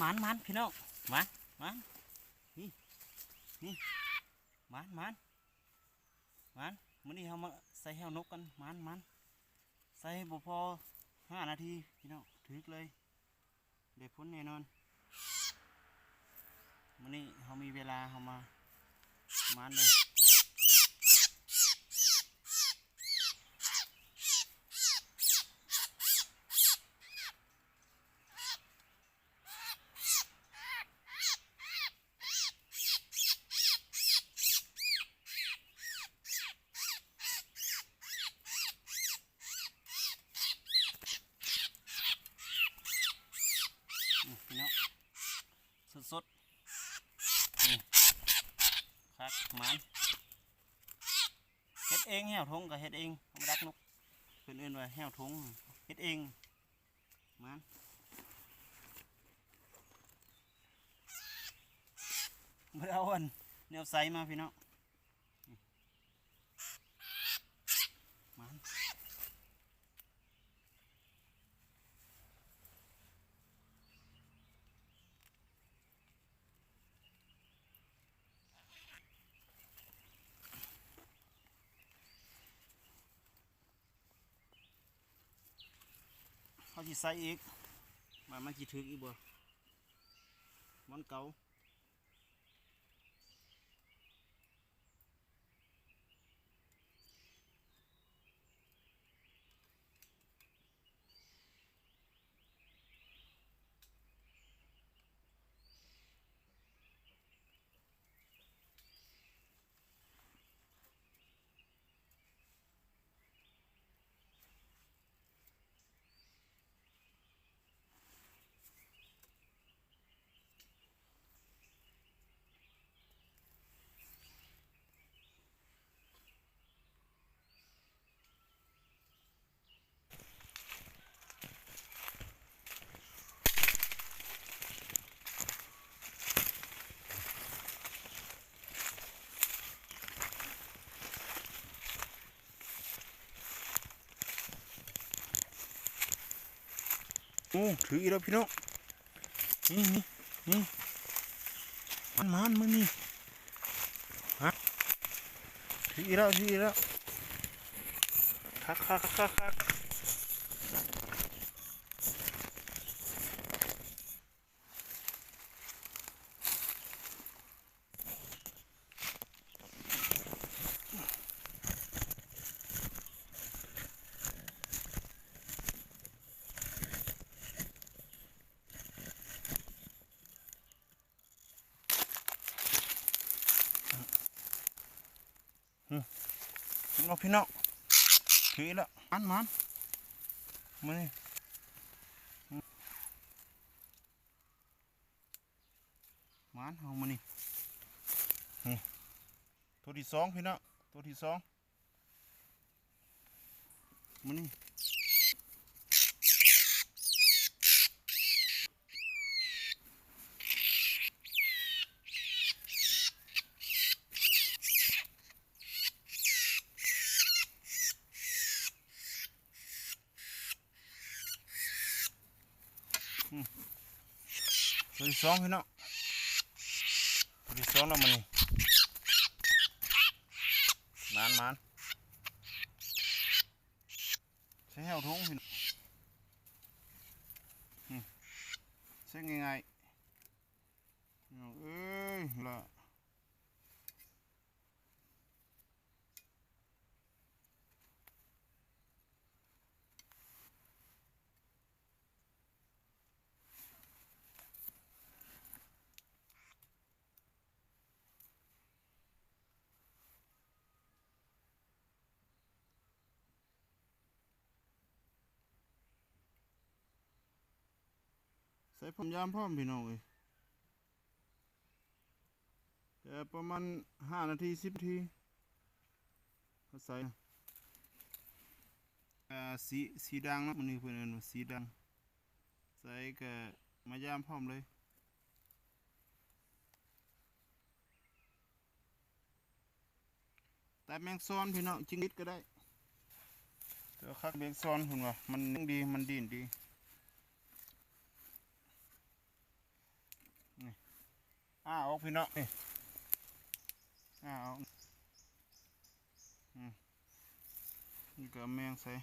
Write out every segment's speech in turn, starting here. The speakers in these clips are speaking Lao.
ໝານໆ ພີ່ນ້ອງ ໝານ ໝານ ນີ້ ນີ້ ໝານ ໝານ ໝານ. ມື້ນີ້ເຮົາມາໃສ່ແຫ້ວນົກກັນ ໝານ ໝານ. ໃສ່ບໍ່ພໍຫ້ານາທີ ພີ່ນ້ອງ ຖືກເລີຍ ໄດ້ຜົນແນ່ນອນ. ມື້ນີ້ເຮົາມີເວລາ ເຮົາມາ ໝານເລີຍ. ນີ້ພີ່ນ້ອງ ສົດໆ ນີ້ ຄັກ ໝານ. ເຮັດເອງ ແຫ້ວຖົງກໍເຮັດເອງ ເອົາມາດັກນົກ ເພິ່ນເອີ້ນວ່າແຫ້ວຖົງ ເຮັດເອງ ໝານ. ບໍ່ໄດ້ເອົາອັນແນວໃສມາ ພີ່ນ້ອງ ໝານ. ເຮົາຊິໃສ່ອີກ ວ່າມັນຊິຖືກອີກບໍ່ ບ່ອນເກົ່າ. ໂອ້ ຖືກອີກແລ້ວພີ່ນ້ອງ ນີ້ ນີ້ ນີ້ ໝານໆ ມື້ນີ້ ຮະ ຖືກອີກແລ້ວ ຖືກອີກແລ້ວ ຄັກໆໆໆ. ອືມ ເຫັນບໍ່ພີ່ນ້ອງ ຖືກແລ້ວ ໝານໆ ມື້ນີ້ ອືມ ໝານເຮົາມື້ນີ້ ນີ້ ຕົວທີສອງ ພີ່ນ້ອງ ຕົວທີສອງ ມື້ນີ້ ອືມ ຕົວທີສອງ ພີ່ນ້ອງ ຕົວທີສອງແລ້ວມື້ນີ້ ໝານໆ ໃສ່ແຫ້ວຖົງ ພີ່ນ້ອງ ອືມ ໃສ່ງ່າຍໆ ພີ່ນ້ອງເອີຍ ລະ ໃສ່ພ້ອມ ຍາມພ້ອມ ພີ່ນ້ອງເອີຍ. ແຕ່ປະມານຫ້ານາທີ ສິບນາທີ ເຮົາໃສ່ ເອີ່ ສີ ສີດ່າງເນາະ ມື້ນີ້ເພິ່ນເອີ້ນວ່າສີດ່າງ ໃສ່ກະມາຢາມພ້ອມເລີຍ. ແຕ່ແມງຊອນ ພີ່ນ້ອງ ຈິງຫຼີດກໍໄດ້ ແຕ່ວ່າຄັກແມງຊອນ ເພິ່ນວ່າມັນຍັງດີ ມັນດີ້ນດີ. ອ້າອອກພີ່ນ້ອງ ນີ້ ອ້າອອກ ອືມ ນີ້ກໍເອົາແມງໃສ່.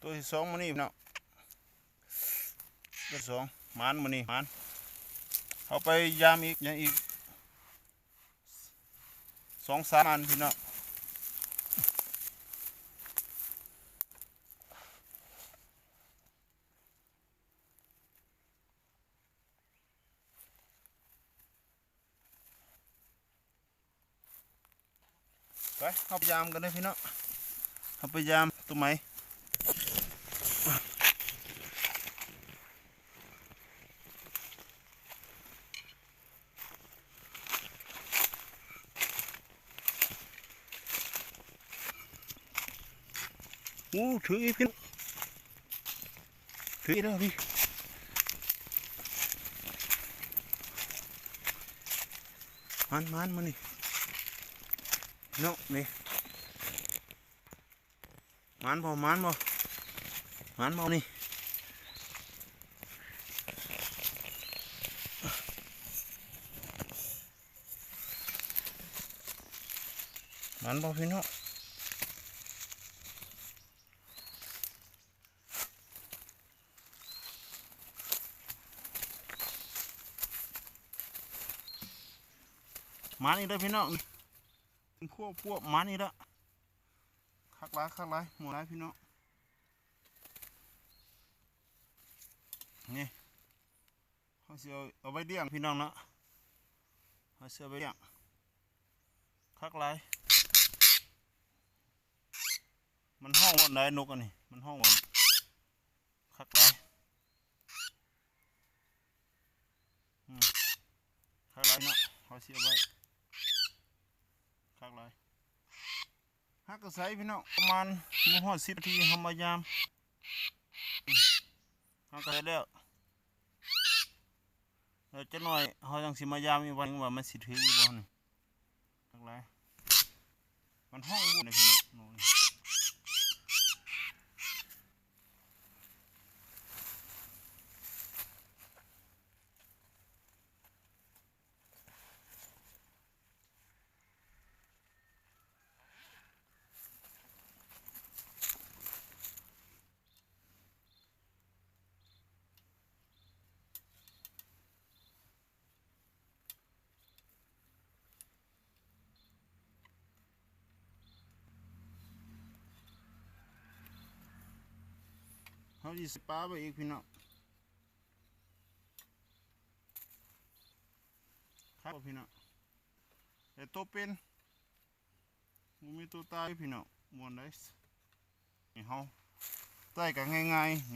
ຕົວທີສອງມື້ນີ້ເນາະ ຕົວສອງ ໝານມື້ນີ້ ໝານ. ເຮົາໄປຢາມອີກ ຍັງອີກສອງສາມອັນພີ່ນ້ອງ. ໄປ ເຮົາໄປຢາມກັນເດີພີ່ນ້ອງ ເຮົາໄປຢາມຕົວໃໝ່. ໂອ້ ຖືກອີກພີ່ນ້ອງ ຖືກອີກແລ້ວພີ່ ໝານໆ ມື້ນີ້ເນາະ ນີ້ ໝານບໍ່ ໝານບໍ່ ໝານບໍ່ນີ້ ໝານບໍ່ພີ່ນ້ອງ. ມານີ້ເດີພີ່ນ້ອງ ເປັນພວກ ພວກມານີ້ລະ ຄັກຫຼາຍ ຄັກຫຼາຍ ມ່ວນຫຼາຍພີ່ນ້ອງ. ນີ້ ເຮົາຊິເອົາ ເອົາໄວ້ລ້ຽງພີ່ນ້ອງເນາະ ເຮົາຊິເອົາໄວ້ລ້ຽງ ຄັກຫຼາຍ. ມັນຮ້ອງບ່ອນໃດນົກອັນນີ້ ມັນຮ້ອງບ່ອນ ຄັກຫຼາຍ ອືມ ຄັກຫຼາຍເນາະ ເຮົາຊິເອົາໄວ້ ຄັກຫຼາຍ. ຫາກະໃສພີ່ນ້ອງ ປະມານບໍ່ຮອດສິບນາທີ ເຮົາມາຢາມ ຫາກະໃສແລ້ວ ແລ້ວຈັກໜ້ອຍເຮົາຈັ່ງຊິມາຢາມອີກວັນວ່າມັນຊິຖືກຢູ່ບໍ່ນີ້ ຄັກຫຼາຍ ມັນຮ້ອງບໍ່ໄດ້ພີ່ນ້ອງ. ເຮົາຊິປະໄວ້ອີກພີ່ນ້ອງ ຄັກບໍ່ພີ່ນ້ອງ ແຕ່ໂຕເປັນ ບໍ່ມີໂຕຕາຍພີ່ນ້ອງ ມ່ວນໄດ໋ ນີ້ເຮົາໃສ່ກໍງ່າຍໆ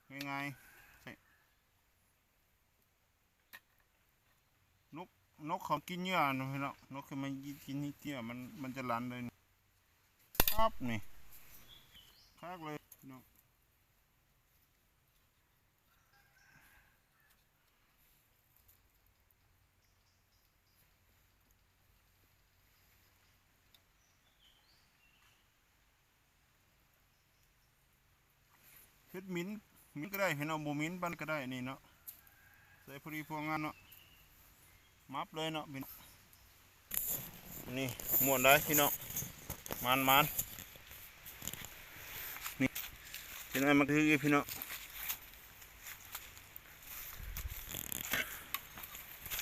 ນີ້ ງ່າຍໆ ໃສ່ ນົກ ນົກເຂົາກິນເຫຍື່ອນະພີ່ນ້ອງ ນົກເຂົາມາກິນເຫຍື່ອ ມັນ ມັນຈະລັນເລີຍ ປັບ ນີ້ ຄັກເລີຍພີ່ນ້ອງ. ເຮັດໝິນ ໝິນກໍໄດ້ພີ່ນ້ອງ ບໍ່ໝິນປານໃດກໍໄດ້ນີ້ເນາະ ໃສ່ພໍດີພໍງາມເນາະ ມັບເລີຍເນາະພີ່ນ້ອງ. ນີ້ ມ່ວນໄດ໋ພີ່ນ້ອງ ໝານໆ ນີ້ ເປັນໄງມັກຖືກຢູ່ພີ່ນ້ອງ